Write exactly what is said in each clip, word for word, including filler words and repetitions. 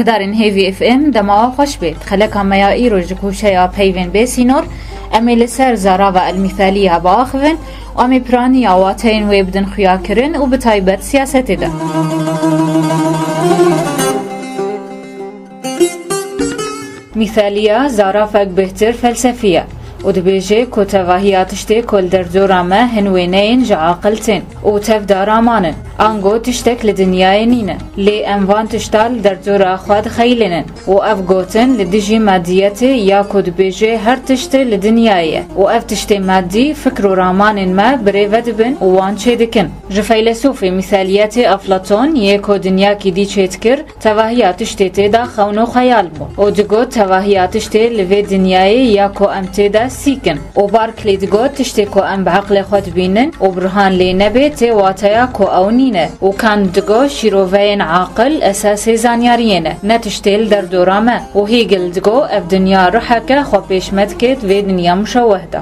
Darên Hêvî F M, dema we xweş bê. Di xeleka me ya îro ji kûşeya peyvên bê sînor, em ê li ser zarava elmîthalî ya biaxivin û em ê piraniya wateyên wê bidin xuyakirin û bi taybet siyasetê de. Mîthaliya zarafek bêhtir felsefî ye û dibêje ku tevahiya tiştê ku li derdora me hin wêneyên ji aqil tên û tev de raman in, ango tiştek li dinyayê nîne. Lê em van tişta li derdora xwe dixeyilînin û ev gotin li dijî madiyetê ya ku dibêje her tişt li dinyayê ye û ev tiştê madî fikr û ramanên me birêve dibin û wan çêdikin. Ji feylesûfê mîthaliyetê Eflaton yê ku dinyakî dî çêdikir, tevahiya tiştê tê de xewn û xeyal bû û digot, tevahiya tiştê li vê dinyayê ya ku em tê de sîk in. Û Barclay digot, tiştê ku em bi eqlê xwe dibînin û birhan lê nebê, tê wateya ku ew nîne. Û Kant digot, şîroveyên aqil esasê zanyariyê ne, ne tiştê li derdora me. Û Hegel digot, ev dinya ruheke xwe pêş me dike di vê dinya muşeweh de.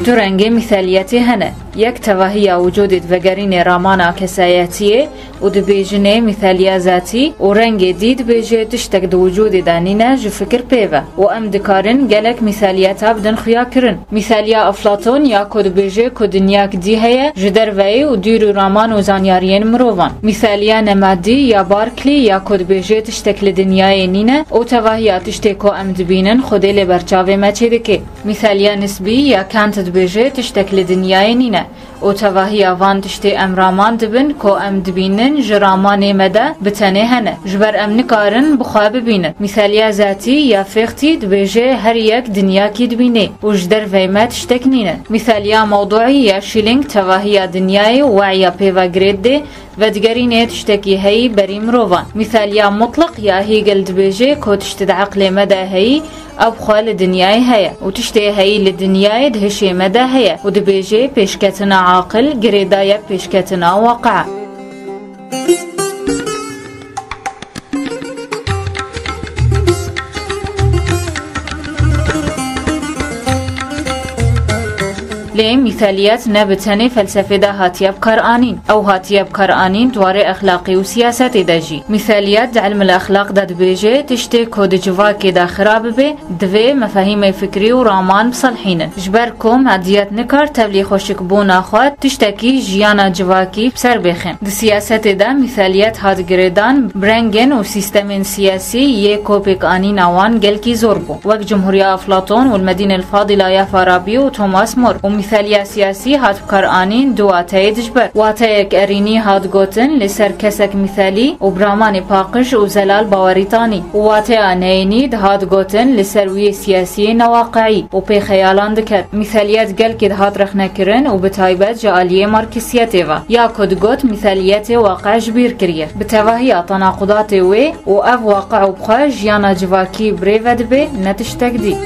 Du rengê mîthaliyetê hene. Yek tevahiya wicûdê divegerînê ramana kesayetiyê û dibêjinê mîthaliya zatî û rengê dî dibêje tiştek di wicûdê de nîne ji fikir pê ve û em dikarin gelek mîthaliyeta bidin xuya kirin. Mîthaliya Eflaton ya ku dibêje ku dinyak dî heye ji derveyê û dûr û raman û zanyariyên mirovan. Mîthaliya nemadî ya Barclay ya ku dibêje tiştek li dinyayê nîne û tevahiya tiştê ku em dibînin Xwedê lê ber çavê me çêdike. Mîthaliya nisbî ya Kant dibêje tiştek li dinyayê nîne û tevahiya van tiştê em raman dibin ku em dibînin ji ramanê me de bi tenê hene. Ji ber em nikarin bi xwe bibînin. Mîthaliya zatî ya Fichte dibêje her yek dinyakî dibîne û ji dervey me tiştek nîne. Mîthaliya mewduî ya Schelling tevahiya dinyayê û we'ya pê ve girê dide, vedigerînê tiştekî heyî berî mirovan. Mîthaliya mutliq ya Hegel dibêje ku tişt di eqlê me de heyî, ew xwe li dinyayê heye û tiştê heyî li dinyayê di hişê me de heye û dibêje pêşketina aqil girêdayî pêşketina waqia. Lê mîthaliyet ne bi tenê felsefê de hatiye bikaranîn. Ew hatiye bikaranîn di warê exlaqî û siyasetê de jî. Mîthaliyet di ilmil exlaq de dibêje, tiştê ku di civakê de xira bibe, divê mefahîmê fikrî û raman biselhînin. Ji ber ku madiyet nikar tevlî xweşikbûna xwe tiştekî jiyana civakî bi ser bêxin. Di siyasetê de mîthaliyet hat girêdan, bi rengên û sîstemên siyasî yê ku pêkanîna wan gelkî zor bû. Wek Cumhuriya Eflaton û Medîne el Fadila ya Farabî û Thomas More û mîthaliya siyasî hat bikaranîn du wateyê dijber. Wateyek erînî hat gotin, li ser kesek mîthalî û bi ramanê paqij û zelal bawerî tanî û wateya neyînî dihat gotin, li ser wî siyasiyê newaqiî û pê xeyalan diket. Mîthaliyet gelkê dihat rexnekirin û bi taybet ji aliyê marksiyetê ve, ya ku digot mîthaliyetê waqe ji bîr kiriye. Bi tevahiya tenaqudatê wê û ev waqe û bi xwe jiyana civakî birêve dibe, ne tiştek dî.